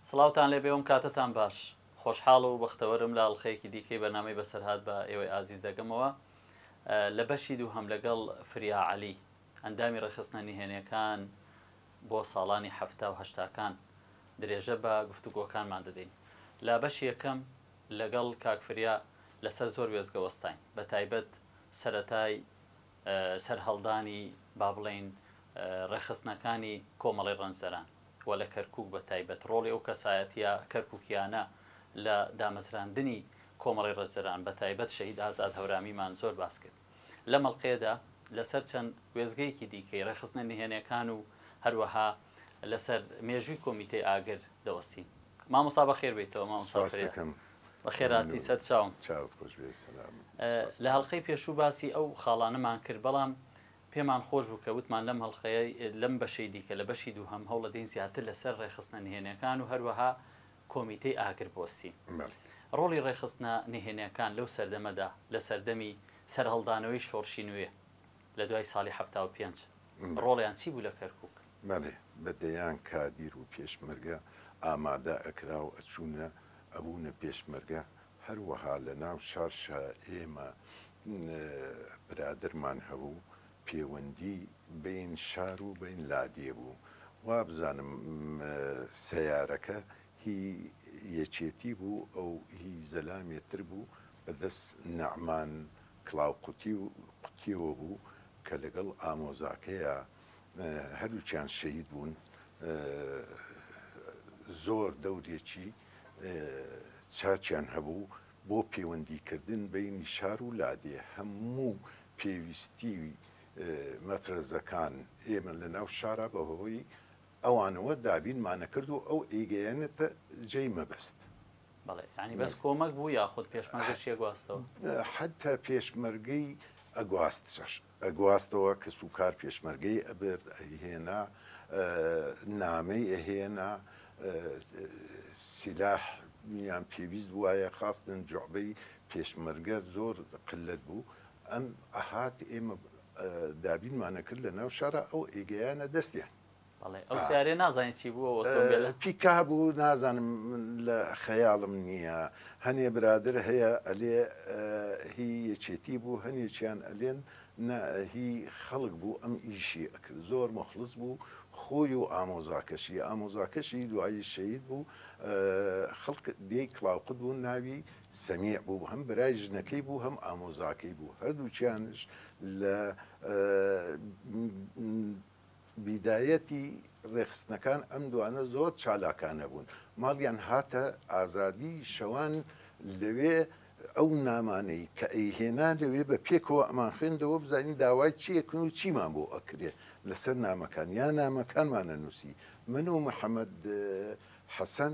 سڵاوتان لێبێ و ئەم کاتەتان باش. خۆشحاڵ و بەختەوەرم لە ئەڵقەیەکی دیکەی بەرنامەی بەسەرهات بە ئێوەی ئازیز دەگەمەوە. لە بەشی دووهەم لەگەڵ فریا عەلی، ئەندامی ڕێکخستنە نهێنیەکان بۆ ساڵانی حەفتا و هەشتاکان درێژە بە گفتوگۆکانمان دەدەین. لە بەشی یەکەم لەگەڵ کاک فریا لەسەر زۆر وێستگە وەستاین، بەتایبەت سەرەتای سەرهەڵدانی با بڵێین ڕێکخستنەکانی کۆمەڵەی ڕەنجدەران و لە کەرکووک بە تایبەت ڕۆڵی ئەو کەسایەتییە کەرکووکییانە لە دامەزراندنی کۆمەڵەی ڕەنجدەران بە تایبەت شەهید ئازاد هەورامیمان زۆر باس کرد. لەم ئەڵقەیەدا لەسەر چەند وێستگەیەکی دیکەی ڕێکخستنە نهێنیەکان و هەروەها لەسەر مێژووی کۆمیتەی ئاگر دەوەستین. مامۆستا بەخێر بێیتەوە مامۆستا سپاست فریا. دەکەم. بەخێرهاتی مەمنون. سەرچاوم. چاوت خۆش بێ سەلامت. سپاس لە هەڵقەی پێشوو باسی ئەو خاڵانەمان کرد بەڵام پێمان خۆش بوو کە وتمان لەم هەڵقەیە لەم بەشەی دیکە لە بەشی دووهەم هەوڵەدەین زیاتر لەسەر ڕێکخستنە نهێنیەکان و هەروەها کۆمیتەی ئاگر بوەستین. بەڵێ. ڕۆڵی ڕێکخستنە نهێنیەکان لەو سەردەمەدا لە سەردەمی سەرهەڵدانەوەی شۆڕشی نوێ لە دوای ساڵی 75 ڕۆڵیان چی بوو لە کەرکووک؟ بەڵێ، بە دەیان کادیر و پێشمەرگە ئامادە ئەکرا و ئەچوونە ئەبوونە پێشمەرگە، هەروەها لە ناو شارشا ئێمە برادەرمان هەبوو پێوەندی بەین شار و بەین لادێ بوو، وابزانم سەیارەکە هی یەکێتی بوو ئەو هی زەلامێ تر بوو بە دەست نەعمان کڵاو قوتی و قوتیەوە بوو کە لەگەڵ ئامۆزاکەیا هەردووکیان شەهید بوون زۆر دەورێکی چاکیان هەبوو بۆ پەیوەندی کردن بەینی شار و لادێ هەموو پێویستی مەفرەزەکان ئێمە لە ناو شارا بە هۆی ئەوانەوە دابینمانەکرد و ئەو ئەیگەیەنێتە جێی مەبەست. بەڵێ یانی بەس کۆمەک بوو یاخود پێشمەرگەشی ئەگواستەوە؟ حەتا پێشمەرگەی ئەگواستەش ئەگواستەوە کەسوکار پێشمەرگەی ئەبرد ئەیهێنا نامەی ئەهێنا سیلاح یان پێویست بوایە خاستن جوعبەی پێشمەرگە زۆر قلت بوو ئەم ئەهات ئێمە دابینمانە کرد لە ناو شارا ئەو ئەیگەیانە دەستیان. بەڵێ ئەو سیارەیە نازانی چی بوو ئەو ئۆتۆمبێلە؟ پیکا بوو نازانم لە خەیاڵم نییە هەنێ برادر هەیە ئەلێ هی یەکێتی بوو هەنێکیان ئەلێن نا هی خەڵک بوو ئەم ئیشی ئەکرد زۆر موخڵس بوو خۆی و ئامۆزاکەشی ئامۆزاکەشی دوایی شەهید بوو خەڵک دێی کڵاوقوت بوو ناوی سەمیع بوو هەم برای ژنەکەی بوو هەم ئامۆزاکەی بوو هەردووکیانش لە بیدایەتی ڕێکخستنەکان ئەم دوانە زۆر چالاکانە بوون، ماڵیان هاتە ئازادی شەوان لەوێ ئەو نامانەی کە ئەیهێنا لەوێ بە پێکەوە ئەمان خوێندەوە بزانین داوای چیەکن و چیمان بۆ ئەکرێ لەسەر نامەکان یا نامەکانمان ئەنووسی من و محەمەد حەسەن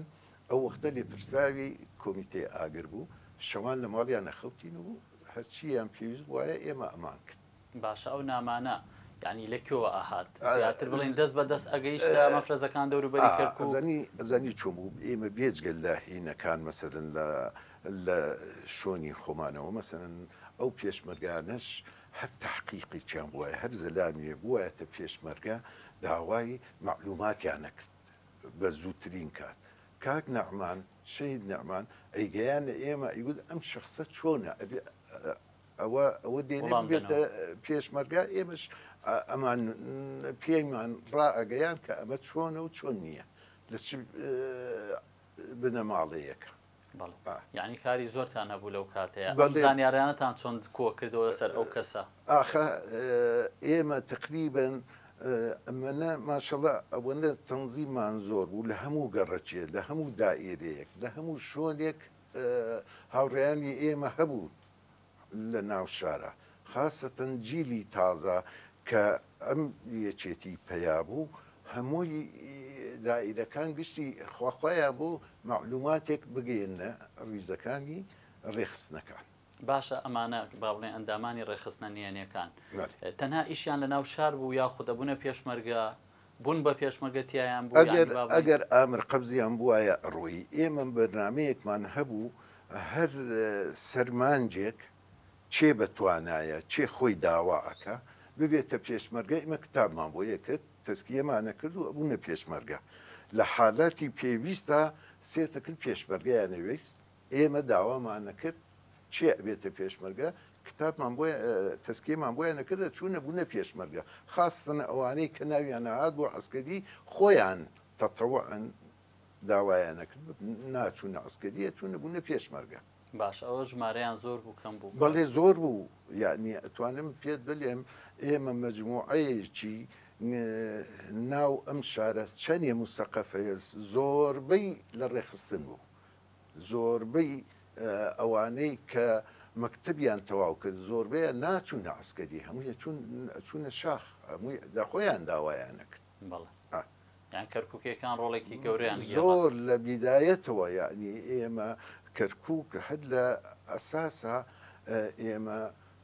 ئەو وەختە لێپرسراوی کۆمیتەی ئاگر بوو شەوان لە ماڵیان ئەخەوتین و هەرچییان پێویست بوایە ئێمە ئەمان کرد. باشە ئەو نامانە یانی لە کوێوە ئەهات؟ زیاتر بڵێین دەست بە دەست ئەگەیشتە مەفرەزەکان دەوروبەری کەرکووک؟ ئەزانی ئەزانی چۆن بوو ئێمە بێجگە لە هینەکان مەسەلەن لە لە شۆنی خۆمانەوە مەسەلەن ئەو پێشمەرگانەش هەر تەحقیقێکیان بوایە هەر زەلامێ بوایەتە پێشمەرگە داوای مەعلوماتیان ئەکرد بە زووترین کات کاک نەعمان شەهید نەعمان ئەیگەیانە ئێمە ئەیگوت ئەم شەخسە چۆنە ئەبێ ئەوە ئەوە دێنێ وڵام ببێتە دەنەوە. پێشمەرگە ئێمەش ئەمان پێیمان ڕائەگەیان کە ئەمە چۆنە و چۆن نییە لە چ بنەماڵەیەکە. بەڵێ یانی کاری زۆرتان هەبوو لەو کاتەیە ئەم بەڵێ. زانیاریانەتان چۆن کۆ کردەوە لەسەر ئەو کەسە؟ ئاخە ئێمە تەقریبەن ئەمەنە ماشەڵا ئەوەنە تەنزیممان زۆر بوو لە هەموو گەڕەکێ لە هەموو دائیرەیەک لە هەموو شۆنێک هاوڕێیانی ئێمە هەبوون لە ناو شارا خاسەتەن جیلی تازە کە ئەم یەکێتی پەیا بوو هەمووی دائیرەکان گشتی خواخوایان بوو مەعلوماتێک بگەیەننە ڕیزەکانی ڕێکخستنەکان. باشە ئەمانە با بڵێین ئەندامانی ڕێکخستنە نهێنیەکان تەنها ئیشیان لە ناو شار بوو یاخود ئەبوونە پێشمەرگە بوون بە پێشمەرگە تیایان بوو ئەگەر یانی با بڵێین. ئەگەر ئامر قەبزیان بوایە ئەڕۆیی ئێمە بەرنامەیەکمان هەبوو هەر سەرمانجێک کێ بە توانایە کێ خۆی داوا ئەکا ببێتە پێشمەرگە ئێمە کتابمان بۆ ئەکرد تەزکیەمان ئەکرد و ئەبوونە پێشمەرگە. لە حالاتی پێویستا سێتە کرد پێشمەرگەیان ئەویست ئێمە داوامان ئەکرد کێ ئەبێتە پێشمەرگە کتابمان بۆ تەزکیەمان بۆیان ئەکرد ئەچوونە بوونە پێشمەرگە خاستن ئەوانەی کە ناویان ئەهات بۆ عەسکەری خۆیان تەتەوعن داوایان ئەکرد ناچوونە عەسکەری ئەچوونە بوونە پێشمەرگە. باشە ئەوە ژمارەیان زۆر بوو کەم بوو؟ بەڵێ زۆر بوو یەعنی ئەتوانم پێت بلێم ئێمە مەجموعەیەکی ناو ئەم شارە چەنێ موسەقەفەیە زۆربەی لە ڕێکخستن بوو زۆربەی ئەوانەی کە مەکتەبیان تەواو کرد زۆربەیان ناچوونە عەسکەری هەمووی ئەچوونە شاخ هەمووی لە خۆیان داوایان ئەکرد. بەڵێ یان کەرکوکیەکان ڕۆڵێکی گەورەیان گێڕا. زۆر لە بیدایەتەوە یەعنی ئێمە کەرکوک هەر لە ئەساسا ئێمە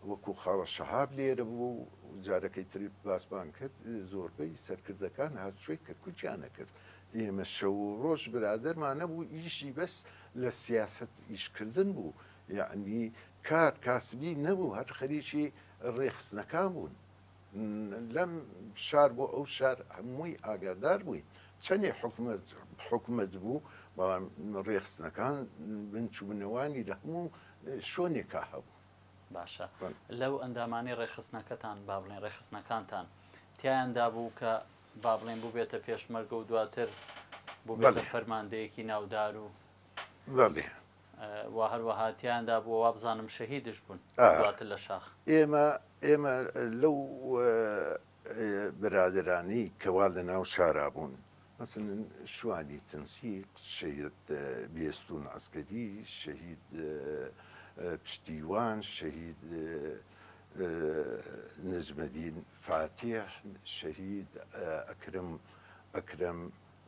وەکو خاڵە شەهاب لێرە بوو و جارەکەی تر باسمان کرد زۆربەی سەرکردەکان هاتوچۆی کەرکوکیان ئەکرد ئێمە شەو و ڕۆژ برادەرمان نەبوو ئیشی بەس لە سیاسەت ئیشکردن بوو یەعنی کار کاسبی نەبوو هەر خەریکی ڕێکخستنەکان بوون. لەم شار بۆ ئەو شار هەمووی ئاگادار بووین چەنێ حکومەت حکومەت بوو بەڵام ڕێخستنەکان بنچوبنەوانی لە هەموو شۆنێکا هەبوو. باشە لەو ئەندامانی ڕێکخستنەکەتان با بڵێن ڕێکخستنەکانتان تیایاندا بوو کە با بڵێن بووبێتە پێشمەرگە و دواتر بووبێتە فەرماندەیەکی ناودار و بەڵێ. و هەروەها تیایاندا بووە وابزانم شەهیدش بوون دواتر لە شاخ. ئێمە ئێمە لەو برادەرانەی کەوا لە ناو شارا بوون مەسەلەن شوانی تەنسیق، شەهید بێستوون عەسکەری، شەهید پشتیوان، شەهید نەجمەدین فاتیح، شەهید ئەکرەم ئەکرەم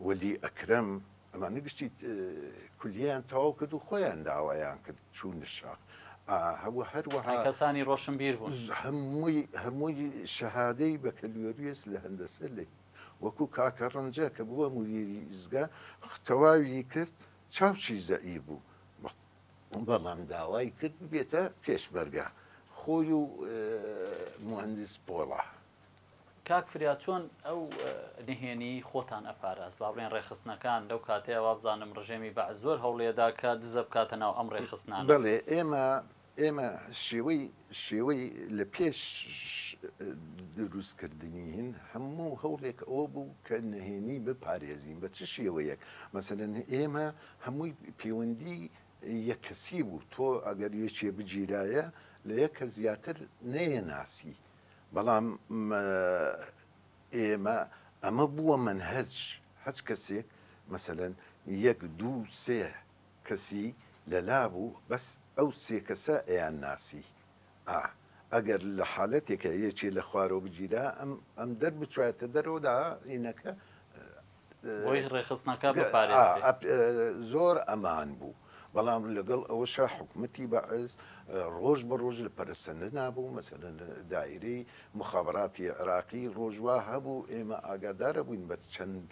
وەلی ئەکرەم، ئەمانە گشتی کولیەیان تەواو کرد و خۆیان داوایان کرد چوونە شاخ. هەوە هەروەها کەسانی ڕۆشنبیر بوون. هەمووی هەمووی شەهادەی بەکەلۆریۆس لە هەندەسە لە وەکوو کاکە ڕەنجە کە بووە مودیری ئیزگا تەواوی کرد چاوشی زەعیف بوو بەڵام داوای کرد ببێتە پێشمەرگە خۆی و موهەندیس پۆڵا. کاک فریا چۆن ئەو نهێنیی خۆتان ئەپاراست؟ با بڵێین ڕێکخستنەکان لەو کاتەیا وابزانم ڕژێمی بەعس زۆر هەوڵیەدا کە دزە بکاتە ناو ئەم ڕێکخستنانە. بەڵێ ئێمە ئێمە شێوەی شێوەی لە پێش دروست کردنی هین هەموو هەوڵێک ئەوە بوو کە نهێنی بپارێزین بە چ شێوەیەک مەسەلەن ئێمە هەمووی پەیوەندی یەک کەسی بوو تۆ ئەگەر یەکێ بگیرایە لە یەک کەس زیاتر نەیەناسی بەڵام ئێمە ئەمە بووە مەنهەج هەچ کەسێک مەسەلەن یەک دوو سێ کەسی لەلا بوو بەس ئەو سێ کەسە ئەیان ناسی ئا ئەگەر لە حالەتێکە یەکێ لە خوارەوە بگیرا ئەم ئەم دەربچوایەتە دەرەوە دا ئینەکە بۆی ڕێکخستنەکە بپارێزرێ. زۆر ئەمان بوو بەڵام لەگەڵ ئەوەشا حکومەتی بەعس ڕۆژ بە ڕۆژ لە پەرەسەندنا بوو مەسەلەن دایرەی مخابراتی عێراقی ڕۆژ وا هەبوو ئێمە ئاگادارە بووین بە چەند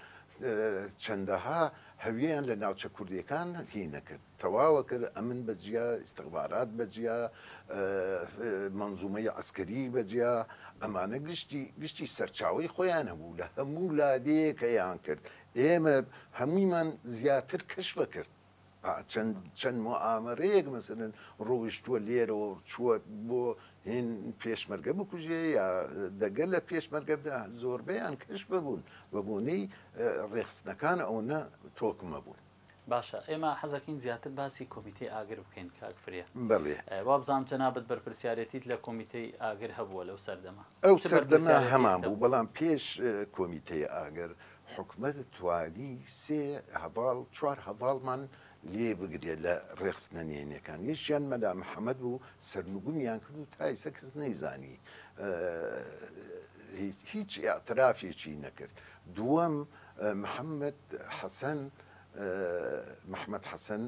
چەندەها هەویان لە ناوچە کوردیەکان هی نەکرد تەواوە کرد ئەمن بە جیا ئیستخبارات بە جیا مەنزومەی عەسکەری بە جیا ئەمانە گشتی گشتی سەرچاوەی خۆیان هەبوو لە هەموو لادێیەکەیان کرد ئێمە هەموویمان زیاتر کەشفە کرد چەند چەند موئامەرەیەک مەسەلەن ڕۆیشتووە لێرەوە چووە بۆ هین پێشمەرگە بکوژێ یا دەگە لە پێشمەرگە بدا زۆربەیان کەشف بوون بە بۆنەی ڕێخستنەکان ئەوەنە تۆکمە بوون. باشە ئێمە حەزەکەین زیاتر باسی کۆمیتەی ئاگر بکەین کاک فریا. بەڵێ. وابزانم جەنابت بەرپرسیارێتیت لە کۆمیتەی ئاگر هەبووە لەو سەردەمە. ئەو چ سەردەمە بەرپرسیارێتیەکت هەمان بوو هەبوو؟ بەڵام پێش کۆمیتەی ئاگر حکومەت توانی سێ هەڤاڵ چوار هەڤاڵمان لێ بگرێ لە ڕێخستنە نهێنیەکان یەکیان مەلا محەمەد بوو سەرنگومیان کرد و تا ئیستا کەس نەیزانی هیچ ئیعترافێکی نەکرد دووەم محەمەد حەسەن محمد حەسەن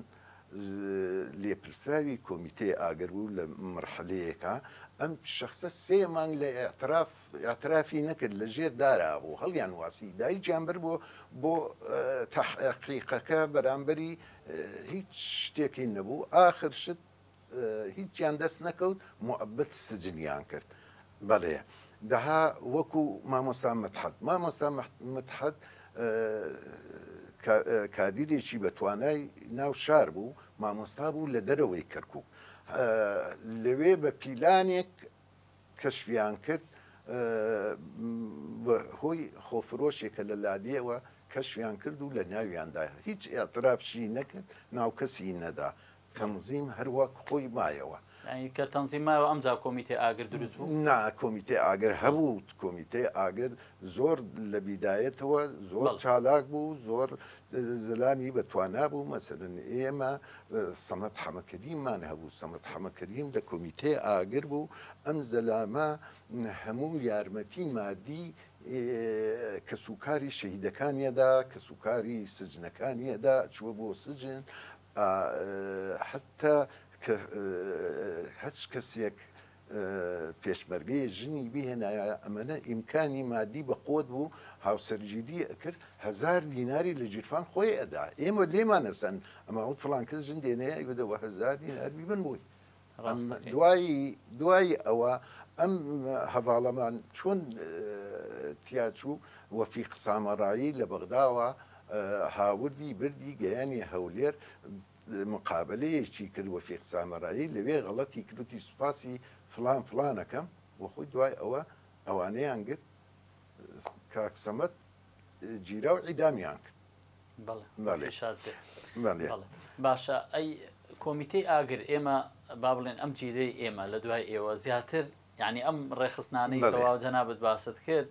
لێپرسراوی کۆمیتەی ئاگر بوو لە مەرحەلەیەکا ئەم شەخسە سێ مانگ لە ئیعتراف ئیعترافی نەکرد لە ژێر دارا بوو هەڵیان واسی دایکیان بر بۆ بۆ تەحقیقەکە بەرامبەری هیچ شتێکی نەبوو ئاخر شت هیچیان دەست نەکەوت موئەبەد سجنیان کرد بەڵێ دەها وەکو مامۆستا مدحەت مامۆستا مدحەت. کادیرێکی بە توانای ناو شار بوو، مامۆستا بوو لە دەرەوەی کەرکووک. لەوێ بە پیلانێک کەشفیان کرد، بە هۆی خۆفرۆشێکە لە لادێوە کەشفیان کرد و لە ناویان دا. هیچ ئیعترافشی نەکرد، ناو کەسی نەدا. تەنزیم هەر وەک خۆی مایەوە. یانی کە تەنزیم مایەوە ئەمجا کۆمیتەی ئاگر دروست بوو؟ نا کۆمیتەی ئاگر هەبوو، کۆمیتەی ئاگر زۆر لە بیدایەتەوە زۆر چالاک بوو، زۆر زەلامی بە توانا بوو، مەسەلەن ئێمە سەمەد حەمەکەریممان هەبوو، سەمەد حەمەکەریم لە کۆمیتەی ئاگر بوو، ئەم زەلامە هەموو یارمەتی مادی کەسوکاری شەهیدەکانی ئەدا، کەسوکاری سجنەکانی ئەدا، چووە بۆ سجن، حەتتا کە هەچ کەسێک پێشمەرگەیە ژنی بهێنایە ئەمەنە ئیمکانی مادی بە قوت بوو هاوسەرگیری ئەکرد هەزار دیناری لە گیرفان خۆی ئەدا ئێمە لێمان ئەسەن ئەمە وت فڵان کەس ژن دێنێ ئەیودەوە هەزار دینار بیبن بۆی دوایی دوایی ئەوە ئەم هەڤاڵەمان چۆن تیاچوو وەفیق سامەڕایی لە بەغداوە هاوردی بردی گەیانی هەولێر مقابلەیەکی کرد وەفیق سامەڕایی لەوێ غەڵەتی کرد وتی سوپاسی فڵان فڵانەکەم بۆ خۆی دوای ئەوە ئەوانەیان گرت کاک سەمەد گیرا و عیدامیان کرد. بەڵێ بەڵێ باشە ئەی کۆمیتەی ئاگر ئێمە با بڵێن ئەم جیلەی ئێمە لە دوای ئێوە زیاتر یعنی ئەم ڕێخستنانەی کەوا جەنابت باست کرد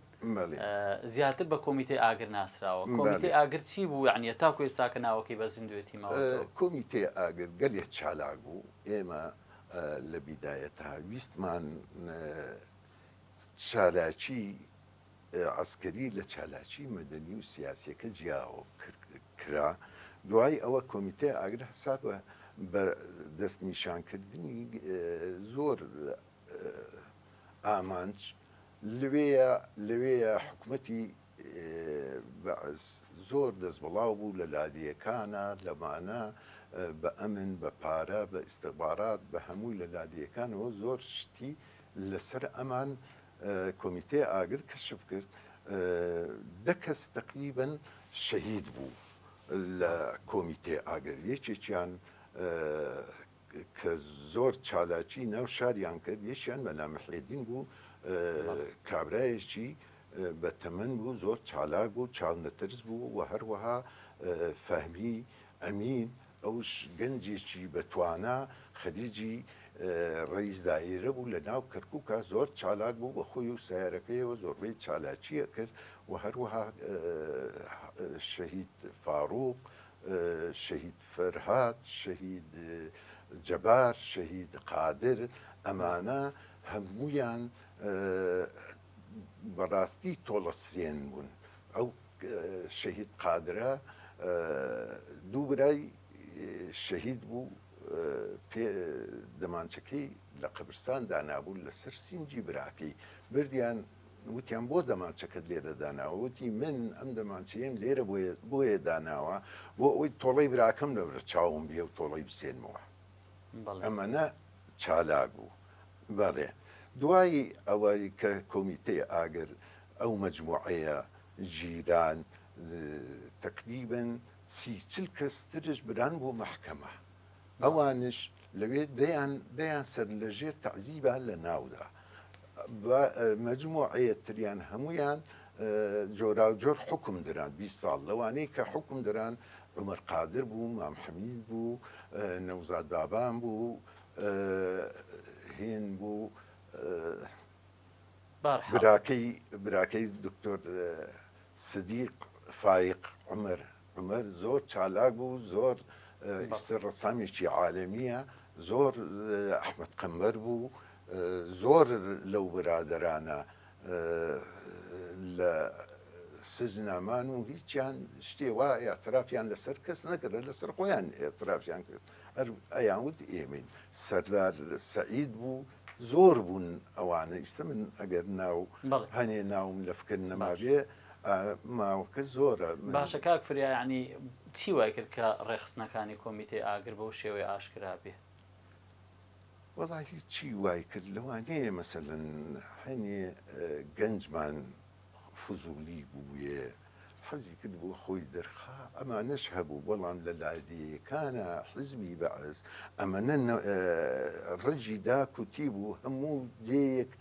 زیاتر بە کۆمیتەی ئاگر ناسراوە کۆمیتەی ئاگر چی بوو یعنی تاکو ئێستاکە ناوەکەی بە زیندوێتی ماوەتەوە کۆمیتەی ئاگر گەلێ چالاک بوو ئێمە لە بیدایەتا ویستمان چالاکی عەسکەری لە چالاکی مەدەنی و سیاسیەکە جیاوە کرا، دوای ئەوە کۆمیتەی ئاگر هەستا بە دەستنیشانکردنی زۆر ئامانج، لەوێیە لەوێیە حکومەتی بەعس زۆر دەستبڵاو بوو لە لادێیەکانە لەمانە بە ئەمن بە پارە بە ئیستخبارات بە هەمووی لە لادێیەکانەوە زۆر شتی لەسەر ئەمان کۆمیتەی ئاگر کەشف کرد دە کەس تەقریبەن شەهید بوو لە کۆمیتەی ئاگر یەکێکیان کە زۆر چالاکی ناو شاریان کرد یەکیان مەلا محێدین بوو کابرایەکی بە تەمەن بوو زۆر چالاک بوو چاونەترس بوو و هەروەها فەهمی ئەمین ئەوش گەنجێکی بە توانا خەریجی ڕەئیس دائیرە بوو لە ناو کەرکوکا زۆر چالاک بوو بە خۆی و سەیارەکەیەوە زۆربەی چالاکی ئەکرد و هەروەها شەهید فاروق شەهید فەرهاد شەهید جەبار شەهید قادر ئەمانە هەموویان بەڕاستی تۆڵەسێن بوون ئەو شەهید قادرە دوو برای شەهید بوو پێ دەمانچەکەی لە قەبرستان دانابوو لەسەر سینگی براکەی بردیان وتیان بۆ دەمانچەکەت لێرە داناوە وتی من ئەم دەمانچەیەم لێرە بۆیە داناوە بۆ ئەوەی تۆڵەی براکەم لەبەر چاوم بێ و تۆڵەی بسێنمەوە ئەمەنە چالاک بوو بەڵێ دوای ئەوەی کە کۆمیتەی ئاگر ئەو مەجموعەیە گیران تەقریبەن سی چل کەس ترش بران بۆ مەحکەمە ئەوانش لەوێ دەیان دەیان سەر لە ژێر تەعزیبا لە ناودا مەجموعەیە تریان هەمویان جۆراوجۆر حکم دران 20 ساڵ لەوانەی کە حکم دران عمر قادر بوو مام حەمید بوو نەوزاد بابان بوو هێن بوو براکەی براکەی دکتۆر سدیق فایق عومەر عومەر زۆر چالاک بوو زۆر ئیستر ڕەسامێکی عالەمیە زۆر ئەحمەد قەمبەر بوو زۆر لەو برادەرانە لە سجنامان و هیچیان شتێ وا ئیعترافیان لەسەر کەس نەکرد لەسەر خۆیان ئیعترافیان کرد هەر ئەیان وت ئێمەین سەردار سەعید بوو زۆر بوون ئەوانە ئیستە من ئەگەر ناو هەنێ ناوم لە فکر نەمابێ ماوەکە زۆرە. باشە کاک فریا یانی چی وای کرد کە ڕێکخستنەکانی کۆمیتەی ئاگر بەو شێوەیە ئاشکرا بێ؟ وەڵاهی چی وای کرد لەوانەیە مەسەلەن هەنێ گەنجمان فزولی بووێ. حەزی کرد بۆ خۆی دەرخا ئەمانەش هەبوو بەڵام لە لادێیەکانا حزبی بەعس ئەمەنە ڕەگی داکوتی بوو هەموو دێیەک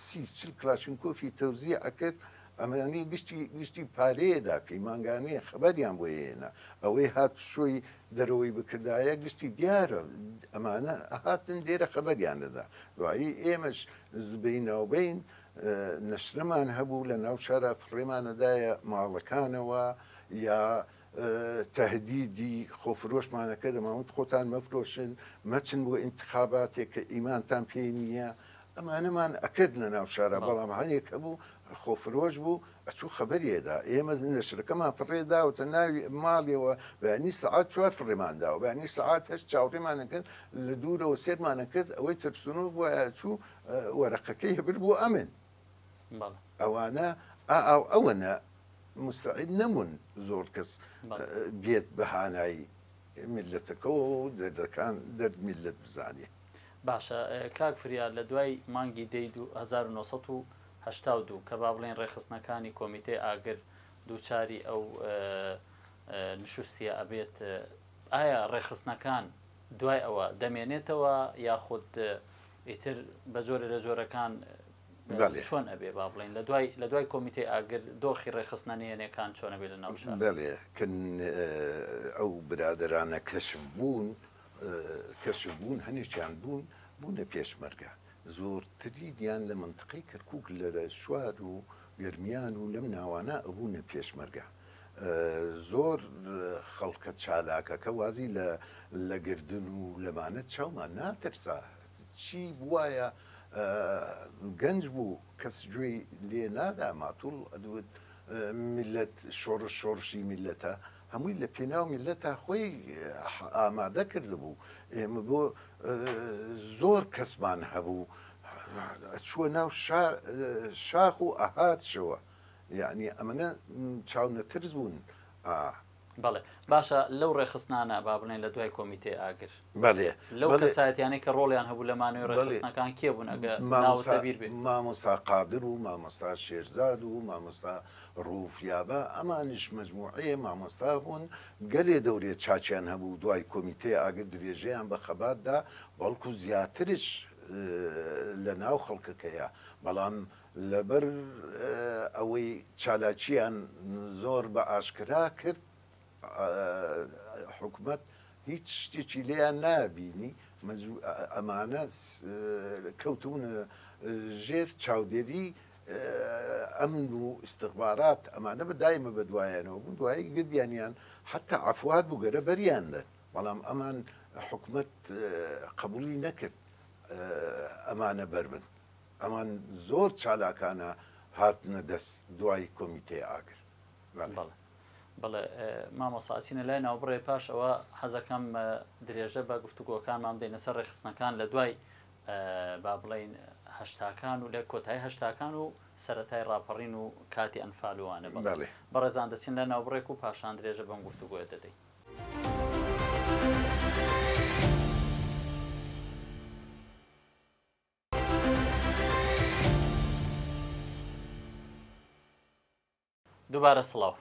سی چل کلاشینکۆفی تەوزیع ئەکرد ئەمانی گشتی گشتی پارەیەدا پێی مانگانەیە خەبەریان بۆ هێنا ئەوەی هات شۆی دەرەوەی بکردایە گشتی دیارە ئەمانە هاتن لێرە خەبەریان دەدا دوایی ئێمەش بیناوبین نەشرەمان هەبوو لە ناو شارا فڕێمانەدایە ماڵەکانەوە یا تهدیدی خۆفرۆشمانەکە دەماوت خۆتان مەفرۆشن مەچن بۆ ئینتخاباتێک کە ئیمانتان پێی نییە ئەمانەمان ئەکرد لە ناو شارا بەڵام هەنێک هەبوو خۆفرۆش بوو ئەچوو خەبەری ئەدا ئێمە نەشرەکەمان فڕێ داوەتە ناوی ماڵیەوە بەیانی سەعات چوار فڕێمان داوە بەیانی سەعات هەشت چاوەڕێمان ئەکرد لە دوورەوە سێرمان ئەکرد ئەوەی ترسنۆک بوایە ئەچوو وەرەقەکەی هەبرد بۆ ئەمن ئەوانە ئاو ئەوەنە مستعد نەبوون زۆر کەس بێت بە هانای میللەتەکەوە و دەردەکان دەرد میللەت بزانێ. باشە کاک فریاد لە دوای مانگی دەی 1982 کە با بڵێین ڕێکخستنەکانی کۆمیتەی ئاگر دووچاری ئەو نشوستیە ئەبێت ئایا ڕێکخستنەکان دوای ئەوە دەمێنێتەوە یاخود ئیتر بە جۆرێ لە جۆرەکان چۆن ئەبێ با بڵێن لە دوای لە دوای کۆمیتەی ئاگر دۆخی ڕێکخستنە نهێنیەکان چۆن ئەبێ لە ناو شار؟ بەڵێ کە ئەو برادەرانە کەشف بوون کەشف بوون هەنێکیان بوون بوونە پێشمەرگە زۆرترینیان لە مەنتقەی کەرکووک لە شوار و گەرمیان و لەم ناوانە ئەبوونە پێشمەرگە زۆر خەڵکە چالاکەکە وازی لە لە گردن و لەمانە چاومان ناترسا چی بوایە گەنج بوو کەس گوێی لێ نادا ماتوڵ ئەدوت میلەت شۆڕش شۆڕشی میلەتە هەمووی لە پێناو میلەتا خۆی ئامادە کردبوو ئێمە بۆ زۆر کەسمان هەبوو چووە ناو شاخ و ئەهاتشەوە یعنی ئەمەە چاونەترس بوون ئا. بەڵێ باشە لەو ڕێکخستنانە با بڵێن لە دوای کۆمیتەی ئاگر بەڵێ لەو کەسایەتیانەی کە ڕۆڵیان هەبوو لە مانەوەی ڕێکخستنەکان کێ بوون ئەگە ناوت لەبیر بێ؟ مامۆستا قادر و مامۆستا شێرزاد و مامۆستا ڕووف یابە ئەمانیش مەجموعەیە مامۆستا بوون گەلێ دەورێ چاکیان هەبوو دوای کۆمیتەی ئاگر درێژەیان بە خەبات دا بەڵکو زیاترش لە ناو خەڵکەکەیا بەڵام لەبەر ئەوەی چالاکییان زۆر بە ئاشکرا کرد، حکومەت هیچ شتێکی لێیان نابینی، ئەمانە کەوتبوونە ژێر چاودێری ئەمن و ئیستخبارات، ئەمانە بە دایمە بە دوایانەوە بوون، دوایی گردیانیان حەتا عەفوات بوو گەرە بەریان دەن، بەڵام ئەمان حکومەت قبوڵی نەکرد ئەمانە بەربن. ئەمان زۆر چالاکانە هاتنە دەست دوای کۆمیتەی ئاگر. بەڵێ. بەڵێ بەڵێ مامۆستا ئەچینە لای ناوبڕێ پاش ئەوە حەزەکەم درێژە بە گفتوگۆکانمان بدەین لەسەر ڕێکخستنەکان لە دوای با بڵێین هەشتاکان و لە کۆتایی هەشتاکان و سەرەتای ڕاپەڕین و کاتی ئەنفال و وانە. بەڵێ بەڵێ. بەڕێزان دەچین لە ناوبڕێک و پاشان درێژە بەم گفتوگۆیە دەدەین. دووبارە سڵاو.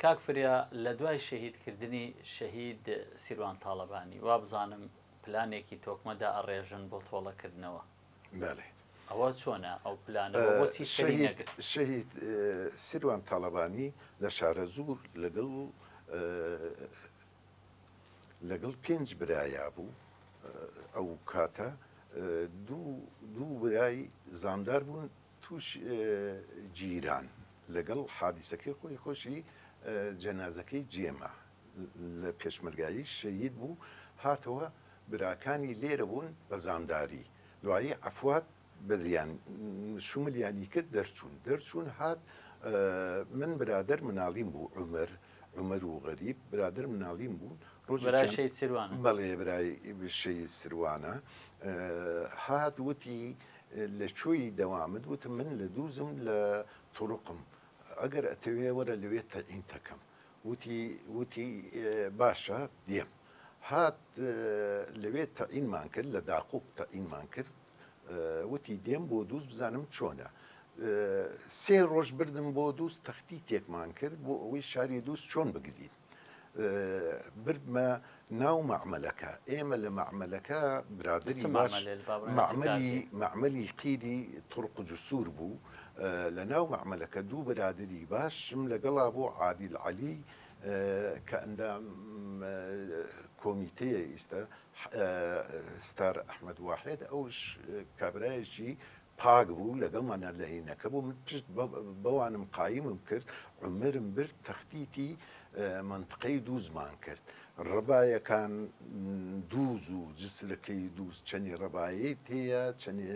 کاک فریا لە دوای شەهید کردنی شەهید سیروان تاڵەبانی وابزانم پلانێکی تۆکمە دائەڕێژن بۆ تۆڵە کردنەوە. بەڵێ. ئەوە چۆنە ئەو پلانە و بۆچی سەری نەگرت؟ شەهید سیروان تاڵەبانی لە شارەزوور لەگەڵ لەگەڵ پێنج برایا بوو، ئەو کاتە دوو برای زامدار بوون تووش گیران لەگەڵ حادیسەکەی خۆی خۆشی جەنازەکەی جێما لە پێشمەرگایی شەهید بوو هاتەوە براکانی لێرە بوون بە زامداری دوایی عەفوات بەدریان شوملیانی کرد دەرچوون دەرچوون هات من برادەر مناڵیم بوو عومەر عومەر و غەریب برادەر مناڵیم بوون برای شەهید سروانە بەڵێ برای شەهید سروانە هات وتی لە کوێی دەوامت وتم من لە دووزم لە طرقم ئەگەر ئەتەوێ وەرە لەوێ تەعینتەکەم وتی وتی باشە دێم هات لەوێ تەعینمان کرد لە داقوق تەعینمان کرد وتی دێم بۆ دووز بزانم چۆنە. سێ ڕۆژ بردم بۆ دووز تەختیتێکمان کرد بۆ ئەوەی شاری دووز چۆن بگرین. بردمە ناو مەعمەلەکە. ئێمە لە مەعمەلەکە برادەری باش مەعمەلی مەعمەلی قیری طرق جسور بوو. لە ناو مەعمەلەکە دوو برادەری باشم لەگەڵا بوو عادیل عەلی کە ئەندام کۆمیتەیە ئیستە ستار ئەحمەد واحێد ئەوش کابرایەکی پاک بوو لەگەڵمانا لە هینەکە بوو من پشت بەوانم قایمم کرد عومرم برد تەختیتی مەنتقەی دووزمان کرد ڕەبایەکان دووز و جسرەکەی دووز چەنی ڕەبایەی تێیە چەنێ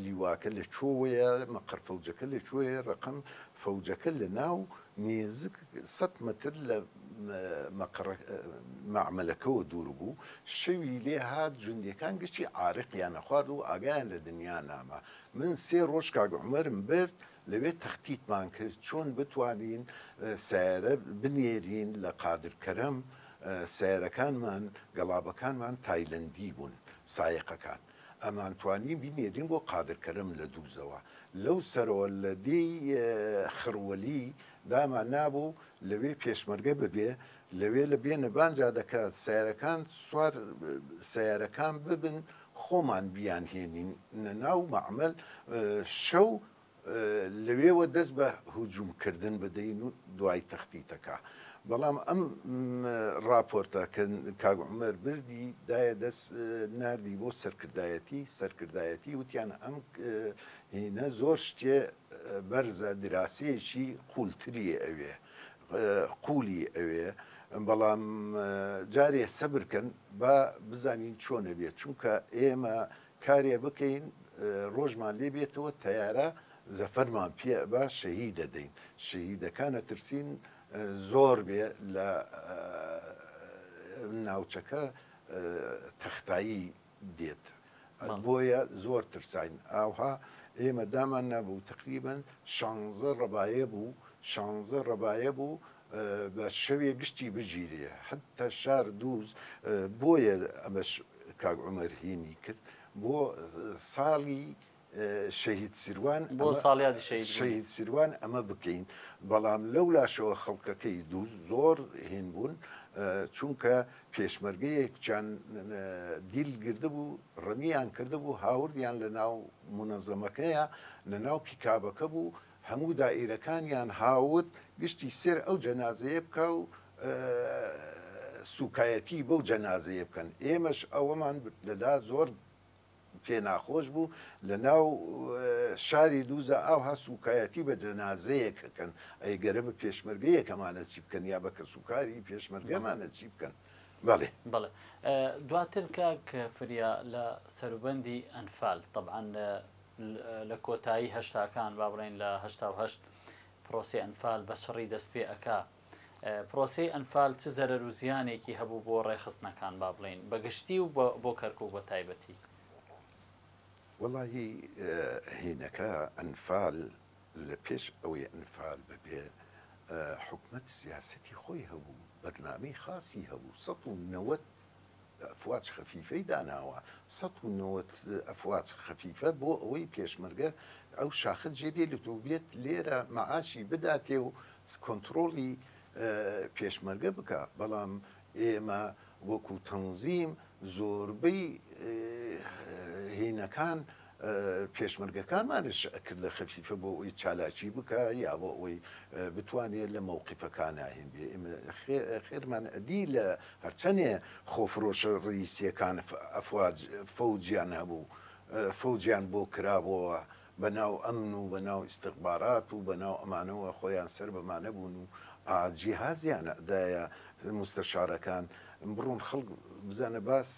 لیواکە لە کوێوەیە مەقەر فەوجەکە لە کوێیە ڕەقەم فەوجەکە لە ناو نێزک سەت مەتر لە مەقەڕە مەعمەلەکەوە دوور بوو، شەوی لێ هات جوندیەکان گشتی عارەقیان ئەخوارد و ئاگایان لە دنیا ناما. من سێ ڕۆژ کاک عومەرم برد لەوێ تەختیتمان کرد چۆن بتوانین سەیارە بنێرین لە قادر کەرەم، سەیارەکانمان گەڵابەکانمان تایلەندی بوون سایەقەکان. ئەمانتوانی بینێرین بۆ قادر کەرەم لە دووزەوە لەو سەرەوە لە دێی خڕوەلی دامان نابوو لەوێ پێشمەرگە ببێ لەوێ لە بێنە بان جادەکە سەیارەکان سوار سەیارەکان ببن خۆمان بیان هێنین نە ناو مەعمەل شەو لەوێوە دەست بە هجوم کردن بدەین و دوای تەختیتەکە. بەڵام ئەم ڕاپۆرتە کە کاک عومەر بردی دایە دەست ناردی بۆ سەرکردایەتی، سەرکردایەتی وتیان ئەم هینە زۆر شتێ بەرزە دراسەیەکی قوولتری ئەوێ قوولی ئەوێ بەڵام جارێ سەبر کەن با بزانین چۆنە بێت چونکە ئێمە کارێ بکەین ڕۆژمان لێ بێتەوە تەیارە زەفەرمان پێ ئەبا شەهید ئەدەین شەهیدەکان ئەترسین زۆر بێ لە ناوچەکە تەختایی دێت بۆیە زۆر ترساین ئاوها ئێمە دامان نابوو تقریبا شانزە ڕەبایە بوو شانزە ڕەبایە بوو بە شەوێ گشتی بگیرێ حتا شار دووز بۆیە ئەمەش کاک عومەر هینی کرد بۆ ساڵی شەهید سیروان بۆ ساڵیادی شەهید شەهید سیروان ئەمە بکەین بەڵام لەو لاشەوە خەڵکەکەی دوو زۆر هین بوون چونکە پێشمەرگەیەکیان دیل گردبوو ڕمیان کردبوو هاوردیان لە ناو مونەزەمەکەیە لە ناو پیکابەکە بوو هەموو دائیرەکانیان هاورد گشتی سێر ئەو جەنازەیە بکا و سوکایەتی بەو جەنازەیە بکەن ئێمەش ئەوەمان لەلا زۆر پێ ناخۆش بوو لە ناو شاری دووزە ئاوها سوکایەتی بە جەنازەیەک ئەکەن ئەی گەرە بە پێشمەرگەیەک ئەمانە چی بکەن یا بە کەسوکاری پێشمەرگەمانە چی بکەن بەڵێ. بەڵێ دواتر کاک فریا لە سەروبەندی ئەنفال تەبعەن لە کۆتایی هەشتاکان با بڵێین لە 88 پرۆسەی ئەنفال بە چڕی دەست پێ ئەکا پرۆسەی ئەنفال چ زەرەر و زیانێکی هەبوو بۆ ڕێکخستنەکان با بڵێین بە گشتی و بۆ کەرکوک بە تایبەتی؟ وەڵاهی هینەکە ئەنفال لە پێش ئەوەی ئەنفال ببێ حکومەت سیاسەتی خۆی هەبوو بەرنامەی خاسی هەبوو 190 ئەفواج خەفیفەی داناوە، 190 ئەفواج خەفیفە بۆ ئەوەی پێشمەرگە ئەو شاخە جێ بێلێت و بێت لێرە مەعاشی بداتێ و کۆنتڕۆڵی پێشمەرگە بکا، بەڵام ئێمە وەکو تەنزیم زۆربەی هینەکان پێشمەرگەکانمانش ئەکردە خەفیفە بۆ ئەوەی چالاکی بکا یا بۆ ئەوەی بتوانێ لە مەوقیفەکانا هین بێ. ئێمە خێرمان ئەدی لە هەرچەنێ خۆفرۆشە ڕیسیەکان ئەفواج فەوجیان هەبوو، فەوجیان بۆ کرابۆوە بە ناو ئەمن و بە ناو ئیستخبارات و بە ناو ئەمانەوە خۆیان سەر بەمانە بوون و جیهازیان ئەدایە موستەشارەکان بڕۆن خەڵک بزانە باس